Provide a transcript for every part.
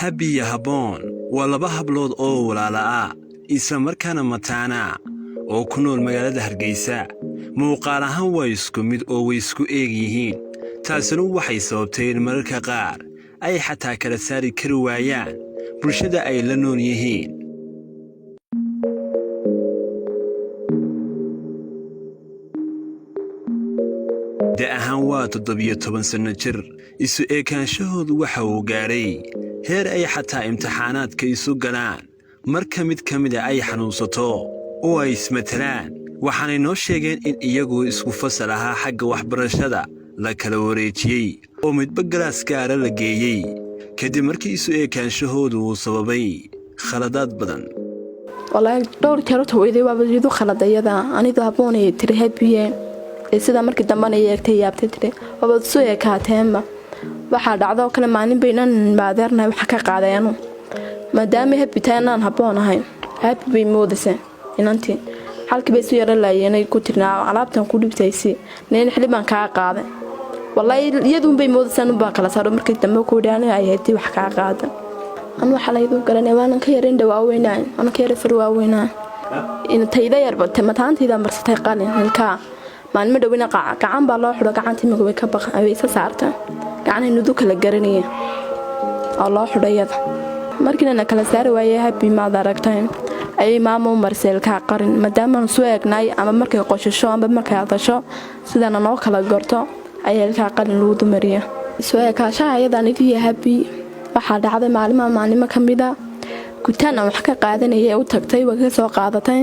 Happy iyo Habboon waa laba hablood oo walaala ah, isla markaana mataana, oo ku nool magaalada Hargeysa. Muuqaal ahaan waa isku mid oo way isku eeg yihiin. Taasina waxay sababtay in mararka qaar ay xataa kala saari kari waayaan bulshada ay la nool yihiin. Da ahaan waa 17 sanno jir. Isu eekaanshahoodu waxa uu gaadhay heer ay xataa imtixaanaadka isu galaan marka mid ka mida ay xanuunsato oo ay ismatalaan. Waxaanay noo sheegeen in iyagu isku fasal ahaa xagga waxbarashada la kala wareejiyey oo midba galaas gaara la geeyey, kadib markii isu eekaanshahoodu uu sababay khaladaad badan. Walaahi, dhowr jeer horta weyday waaba idu khaladayada anidu Habboonay tiri Happy-ye. Ee sidaa markii dambana eegtay, yaabtay, tiri wabaad isu ekaateenba. Waxaa dhacdoo kale, maalin baynan maadeernahay waxa ka qaaday anu maadaama Happy tahay anaan Habboon ahay. Happy bay moodaysa inantii, xalkii bay isu yaro laayeenay ku tirnaa alaabtan ku dhibtaysi nin xildhibaan kaa qaaday. Wallaahi, iyaduunbay moodaysa, anubaa kala saaro markii dambe ku yidhi aniga ay haydii wax kaa qaada. Anu waxaa laydu garanay waanan ka yarin dhawaaweynaa, waanan ka yara far waaweynaa. Tayda yarba mataantayda marsatay qalin ilkaa. Maalmo dhowina gacan baa loo xidho, gacanta imika way ka baq way isa saarta gacanay nudu kala garanaya oo loo xidho iyada. Markiina na kala saari waayey Happy, maad aragtay, ayay maama u marisay ilkaa qarin, maadaamaan soo eegnaay ama markay qoshasho amba markay hadasho sidana noo kala gorto ayaa ilkaa qalin lagu dumariya. Soo ekaashaha ayadan idiyo Happy, waxaa dhacday maalimaha maalimo ka mida gutaan aan wax ka qaadanayay ee u tagtay, way ka soo qaadatay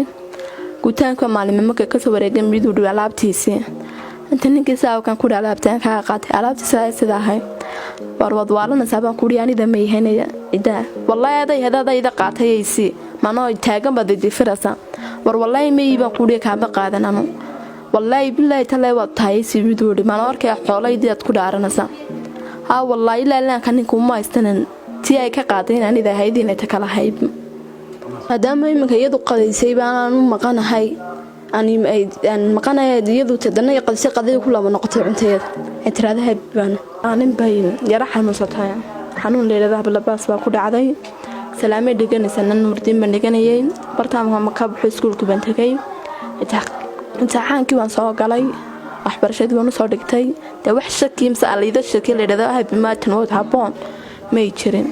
gutaanka. Maalimo markay kasoo wareegay miduu dhi alaabtiisii inta ninkii saawkan kudhi alaabtaan kaa qaatay, alaabtiisa sida ahay war waad waalanaysaa baan kuhi, anida ma yahanaya idaa. Wallaahi, aday hadaada ida qaatayaysi manoo taagan baad idifiraysaa. War wallaahi mayi baan kuhi, kaama qaadan anu. Wallaahi bilaahi talee waad tahaysi miduu dhi manoo arkay xoolaydii aad ku dhaaranaysaa. Haa wallaahi, ilaa ilaanka ninka uma haystanan tii ay ka qaadayn anida ahayd inay ta kala hayb, maadaama iminka iyadu qadaysay baanaan u maqanahay, aan maqanahay iyadu tadana qadaysay, qadada ku laba noqotay cuntadeeda ay tiraada Happy baan. Maalin bay yara xanuunsatay, xanuun leelada hablabaas baa ku dhacday. Salaamay dhiganaysa, nan Nuurdiin baan dhiganayay. Bartaamka ma ka baxo, iskuulkii baan tegay, imtixaankii baan soo galay, waxbarashadii baan usoo dhigtay. Dee wax shaki mise alayda shaki la yidhahdo Happy maatan wad Habboon may jirin.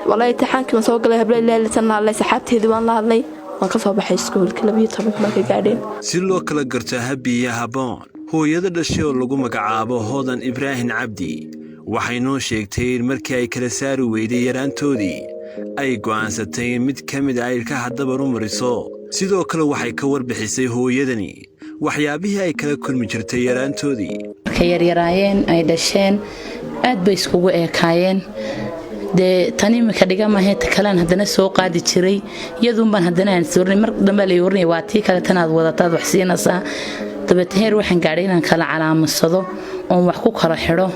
Walaahi, imtixaankii baan soo galay, habla ilaalisan la hadlay, saxaabteedii baan la hadlay, waan ka soo baxay iskuulka 12-ka markay gaadheen. Si loo kala garto Happy iyo Habboon, hooyada dhashay oo lagu magacaabo Hodan Ibraahim Cabdi waxay noo sheegtay in markii ay kala saari weyday yaraantoodii ay go'aansatay in mid ka mid a ilkaha dabar u mariso. Sidoo kale waxay ka warbixisay hooyadani waxyaabihii ay kala kulmi jirtay yaraantoodii. Markay yaryaraayeen ay dhasheen aad bay iskugu eekaayeen. Dee tan imika dhiga maahe, ta kalean haddana soo qaadi jiray iyaduunbaan haddana aan soorinay. Mar dambe lay oranaya waa tii kale tanaad wadataad wax siinaysaa. Dabeete heer waxaan gaadhay inaan kala calaamadsado oon wax ku kala xidho.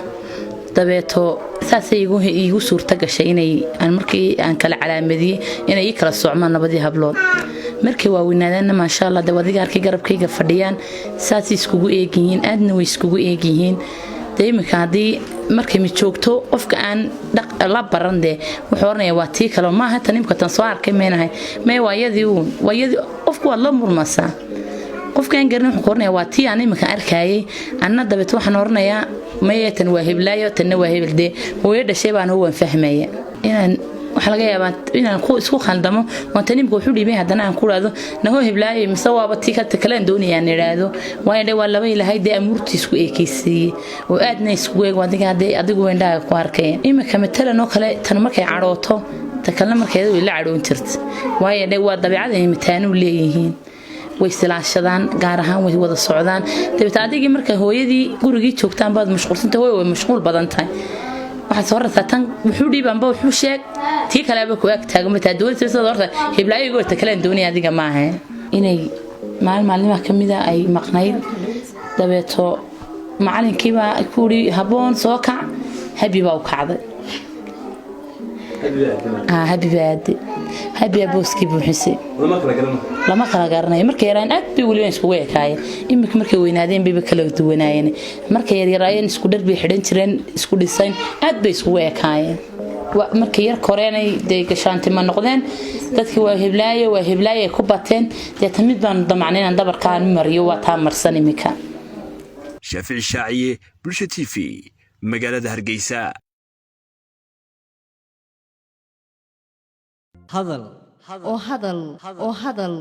Dabeeto saasay iigu suurta gashay inay markii aan kala calaamadiyey inay ii kala socmaan labadii hablood. Markay waaweynaadaanna, maasha Allah, dee adiga arkay garabkayga fadhiyaan, saasay iskugu eegyihiin, aadna way iskugu eegyihiin. Dee iminka haddii markay mid joogto, qofka aan la baran dee wuxuu oranaya waa tii kale maaha tan imika tan soo arkay meenahay mee, waa yadii uun, waa yadii. Qofku waad la murmasaa, qofka aan garin wuxuu ku oranaya waa tii aan iminka arkayay. Anna dabeet waxaan oranayaa maye, tan waa heblaayo, tanna waa hebel. Dee hooyo dhashay baan waan fahmaya inaan waxaa laga yaabaa inaan ku isku khaldamo waan tan imika wuxuu dhiibay, haddana aan ku idhaahdo nahoo heblaayo mise waaba tii kale kaleen doonayaan idhaahdo. Waayo dhe waa laba Ilahay dee amuurtii isku eekaysiiyey oo aadna iskugu eeg. Adiga haddee adigu indhaaga ku arkaya iminka matalan oo kale, tan markay cadhooto ta kalena markeeda way la cadhoon jirta. Waayo dhe waa dabeecada ay mataanuu leeyihiin, way silaashadaan, gaar ahaan way wada socdaan. Dabeete adigii marka hooyadii gurigii joogtaan baad mashquulsanta, hooy way mashquul badan tahay. Waxaad soo rartaa tan wuxuu dhiibanba wuxuu sheeg tii kaleaba ku ag taagan taa dowladda sida horta hiblaayo goorta kale doonaya adiga maaha. Inay maalin maalmaha ka mida ay maqnayd, dabeeto macalinkiibaa ku yidhi Habboon soo kac. Happy baa u kacday, Happy baa aade, Happy baa booskii buuxisay. Lama kala garanayo. Markay yaraan aad bay weliba iskugu ekaayeen. Iminka markay weynaadeen bayba kala duwanaayeen. Markay yaryaraayeen isku dhar bay xidhan jireen, isku dhisayn, aad bay iskugu ekaayeen. Markay yar koreenay dee gashaantima noqdeen, dadkii waa heblaaye, waa heblaaye ay ku bateen. Deeta mid baanu damacnay inaan dabarkaan mariyo, waa taa marsan iminka. Shaafici Shaaciye, Bulsha TV, magaalada Hargeysa. Hadal oo hadal oo hadal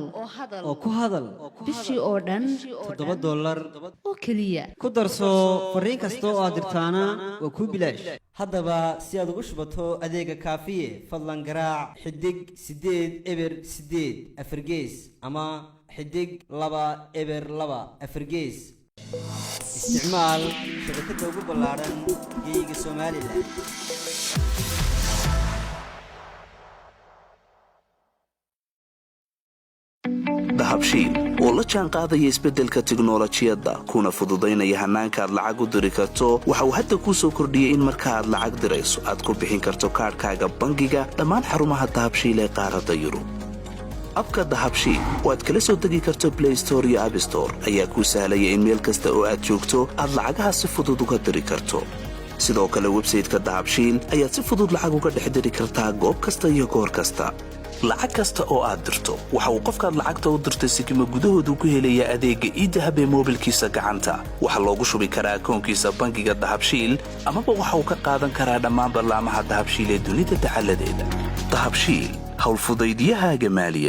oo ku hadal bishii oo dhan $7 oo keliya. Ku darso fariin kasta oo aad dirtaana waa kuu bilaash. Haddaba si aad ugu shubato adeega Kaafiye, fadlan garaac xidig 8 0 8 4 gees ama xidig 2 0 2 4 gees. Isticmaal shabakadda ugu ballaaran geeyiga Somalilan. Dahabshiil oo la jaan qaadaya isbeddelka tiknolojiyadda kuna fududaynaya hannaanka aad lacag u diri karto, waxa uu hadda kuu soo kordhiyey in marka aad lacag dirayso aad ku bixin karto kaadhkaaga bangiga dhammaan xarumaha Dahabshiil ee qaaradda Yurub. Abka Dahabshiil oo aad kala soo degi karto Blay Store iyo Abstore ayaa kuu sahlaya in meel kasta oo aad joogto aad lacagaha si fudud uga diri karto. Sidoo kale websayteka Dahabshiil ayaad si fudud lacag uga dhex diri kartaa goob kasta iyo goor kasta. Lacag kasta oo aad dirto, waxa uu qofkaad lacagta u dirtay sikima gudahoodu ku helayaa adeegga iDahab ee moobilkiisa gacanta. Waxaa loogu shubi karaa akoonkiisa bangiga Dahabshiil, amaba waxa uu ka qaadan karaa dhammaan ballaamaha Dahabshiil ee dunida dacaladeeda. Dahabshiil, howlfudaydiyahaaga maaliyadeed.